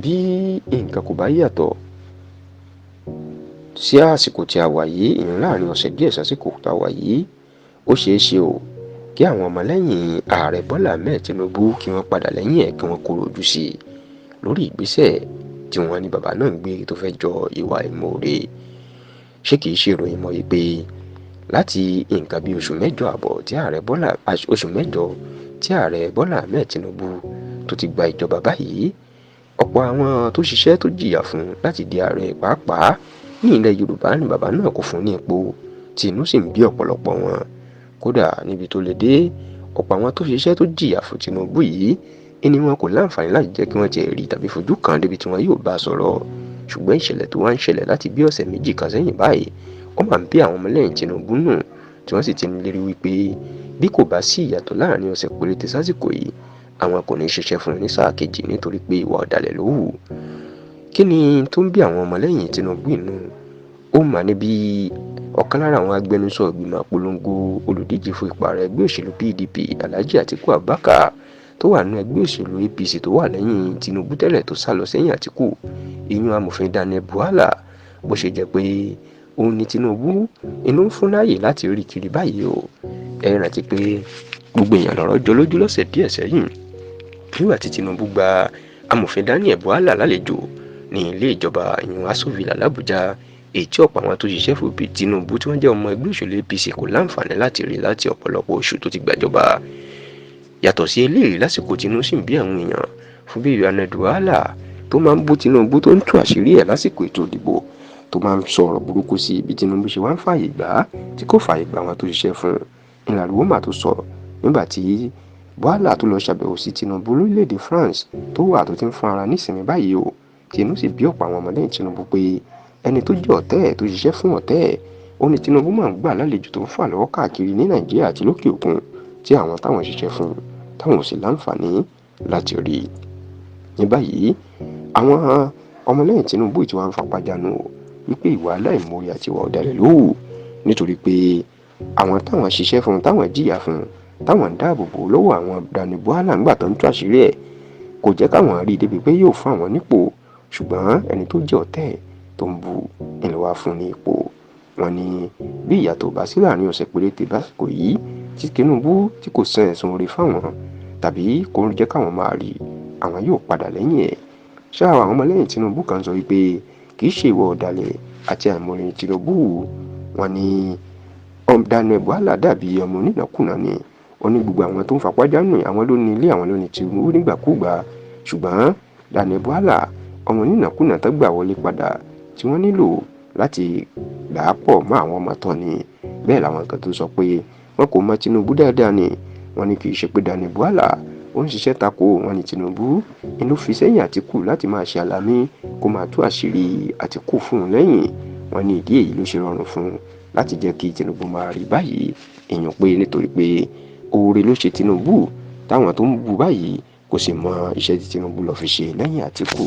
Bí nǹkan kò bá yàtọ̀ sí àsìkò tí a wà yìí, ìyẹn láàrin ọ̀sẹ̀ díẹ̀ sásìkò tá a wà yìí, ó ṣeé ṣe o kí àwọn ọmọlẹ́yìn ààrẹ Bọ́lá Ahmed Tinubu kí wọ́n padà lẹ́yìn ẹ̀, kí wọ́n kóró ojú sí i lórí ìgbésẹ̀ tí wọ́n ní bàbá náà ń gbé tó fẹ́ jọ ìwà ìmoore. Ṣé kìí ṣe ìròyìn mọ́ yìí pé láti nǹkan bí oṣù mẹ́jọ àbọ̀ tí ààrẹ Bọ́lá, oṣù mẹ́jọ tí ààrẹ Bọ́lá Ahmed Tinubu tó ti gba ìjọba báyìí, ọ̀pọ̀ àwọn tó ṣiṣẹ́ tó jìyà fún láti di ààrẹ, pàápàá ní ilẹ̀ Yorùbá, ni bàbá náà kò fún ní ipò, tí inú sì ń bí ọ̀pọ̀lọpọ̀ wọn. Kódà níbi tó lè dé, ọ̀pọ̀ àwọn tó ṣiṣẹ́ tó jìyà fún Tinubu yìí ẹni wọn kò láǹfààní láti jẹ́ kí wọ́n tiẹ̀ rí tàbí fojú kan débi tí wọn yóò bá sọ̀rọ̀. Ṣùgbọ́n ìṣẹ̀lẹ̀ tó wá ń ṣẹlẹ̀ láti bí ọ̀sẹ̀ 2 kan sẹ́yìn báyìí, ó máa ń bí àwọn ọmọlẹ́yìn Tinubu nù, tí wọ́n sì ti ń lérí wípé bí kò bá sí ìyàtọ̀ láàrin ọ̀sẹ̀ péréte sásìkò yìí, àwọn kò ní ṣiṣẹ́ fún un ní sáà kejì nítorí pé ìwà ọ̀dàlẹ̀ ló hù. Kí ni tó ń bí àwọn ọmọlẹ́yìn Tinubu inú? Ó mà níbi ọ̀kan lára àwọn agbẹnusọ ìgbìmọ̀ àpolongo olùdíje fún ipò ààrẹ ẹgbẹ́ òṣèlú PDP, Alhaji Atiku Abubakar, tó wà nínú ẹgbẹ́ òṣèlú APC tó wà lẹ́yìn Tinubu tẹ́lẹ̀ tó sá lọ sẹ́yìn Àtíkù, ìyún amòfin Daniel Bwala, bó ṣe jẹ́ pé òun ni Tinubu inú ń fún láàyè láti rí kiri báyìí o. Ẹ rántí pé gbogbo èèyàn lọ́rọ̀ jọ lójú lọ́sẹ̀ díẹ̀ sẹ́yìn nígbà tí Tinubu gba amòfin Daniel Bwala lálejò ní ilé ìjọba, ìyún Aso Villa l'Abuja, èyí tí ọ̀pọ̀ àwọn tó ṣiṣẹ́ fún Tinubu tí wọ́n jẹ́ ọmọ ẹgbẹ́ òṣèlú APC kò láǹfààní láti rí láti ọ̀pọ̀lọpọ̀ oṣù tó ti gbàjọba. Yàtọ̀ sí eléyìí, lásìkò tí inú sì ń bí àwọn èèyàn fún bí Daniel Bwala tó máa ń bú Tinubu, tó ń tú àṣírí ẹ̀ lásìkò ètò ìdìbò, tó máa ń sọ̀rọ̀ burúkú sí ibi Tinubu ṣe wá ń fààyè gbà á tí kò fààyè gbà wọn tó ṣiṣẹ́ fún un. Ìlàlúwọ́ mà tó sọ nígbà tí Bwala tó lọ ṣàbẹ̀wò sí Tinubu lórílẹ̀‐èdè France tó wà tó ti ń fún ara nísinmi báyìí o, tí inú sì bí ọ̀pọ̀ àwọn ọmọlẹ́yìn Tinubu pé ẹni tó jẹ́ ọ̀tẹ́ ẹ̀, tó ṣiṣẹ́ fún ọ̀tẹ́ ẹ̀, ó ní Tinubu máa ń gbà lálejò tó ń fà lọ́wọ́ káàkiri ní Nàìjíríà àti lókè òkun, tí àwọn táwọn ṣiṣẹ́ fún táwọn ò sì láǹfààní láti rí i. Ní báyìí, àwọn ọmọlẹ́yìn Tinubu tí wọ́n ń fapá jánu o wípé ìwà aláìmoore àti ìwà ọ̀dàlẹ̀ ló hù, nítorí pé àwọn táwọn ṣiṣẹ́ fún, táwọn jìyà fún, táwọn ń dáàbò bò lọ́wọ́ àwọn Daniel Bwala ńgbà tó ń tú àṣírí ẹ̀, kò jẹ́ káwọn rí i débi pé yóò fún àwọn nípò, ṣùgbọ́n ẹni tó jẹ́ ọ̀tẹ̀ tó ń bu ńlọ wá fún ní ipò. Wọn ní bí ìyàtọ̀ bá sí láàrin ọ̀sẹ̀ péréte básìkò yìí tí Tinubu tí kò san ẹ̀sùn oore fáwọn tàbí kò ń jẹ́ káwọn máa rí, àwọn yóò padà lẹ́yìn ẹ̀. Ṣá àwọn ọmọlẹ́yìn Tinubu kan sọ wípé kì í ṣe ìwà ọ̀dàlẹ̀ àti àìmoore Tinubu. Wọn ní Daniel Bwala dàbí ọmọ onínàkúnà ni. Ó ní gbogbo àwọn tó ń fapá jánu, àwọn ló ní ilé, àwọn ló ní Tinubu nígbàkúùgbà, ṣùgbọ́n Daniel Bwala, ọmọ onínàkúnà tó gbà wọlé padà tí wọ́n nílò láti dà á pọ̀ mọ́ àwọn ọmọ tán ni. Bẹ́ẹ̀ làwọn kan tó sọ pé wọn kò mọ Tinubu dáadáa ni. Wọ́n ní kì í ṣe pé Daniel Bwala ó ń ṣiṣẹ́ tako wọn ní Tinubu inú fi sẹ́yìn Àtíkù láti máa ṣe alámí kó máa tú àṣírí Àtíkù fún un lẹ́yìn. Wọ́n ní ìdí èyí ló ṣe rọrùn fún un láti jẹ́ kí Tinubu máa rí báyìí, èèyàn pé nítorí pé oore ló ṣe Tinubu táwọn tó ń bu báyìí kò sì mọ iṣẹ́ tí Tinubu lọ fi ṣe lẹ́yìn Àtíkù.